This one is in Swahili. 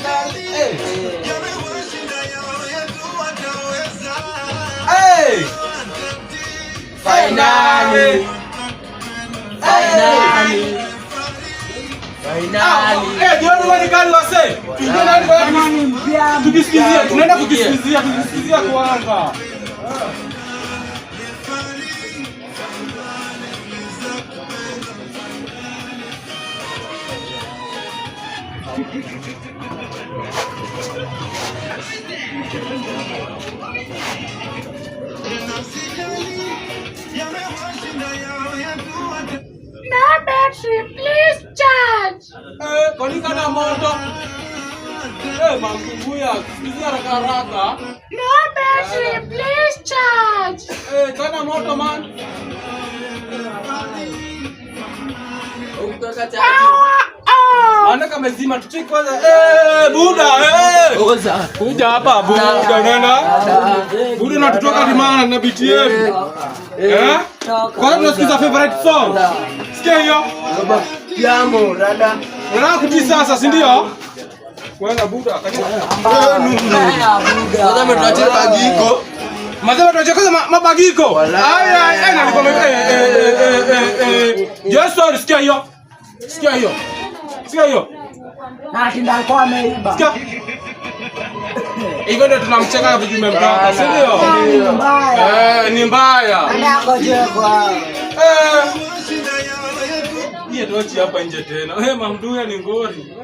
Eh. Hey! Finally. Finally. Finally. Eh, jioni wewe ni kali wase. Tuingie ndani kwa tukisikizia, tunaenda kukisikizia, tukisikizia kwanza. No battery, please charge. Eh, kwani kana moto? Eh, mambuya, sikizia haraka haraka. No battery, please charge. Eh, kana moto man. Ukitaka chaji. Power off. Maana kamezima tucheki kwanza. Eh, buda, eh. Oza. Kuja hapa buda, unaenda? Buda unatutoka limana na biti yetu. Eh? Kwanza tunasikiza favorite song. Sikia hiyo. Jambo, rada. Unataka kutii sasa, si ndio? Kwanza buda, kanya. Kwanza ametuachia bagiko. Mazema tuache kwanza mabagiko. Aya, aya, nilikuwa eh eh eh eh eh. Just sorry, sikia hiyo. Sikia hiyo. Sikia hiyo. Na kinda alikuwa ameiba. Sikia. Hivyo ndio tunamcheka vitu vimemtoka, si ndio? Ni mbaya. Eh, ni mbaya. Anakojekwa. Eh. Hiyo tochi hapa nje tena. Eh, mamduya ni ngori.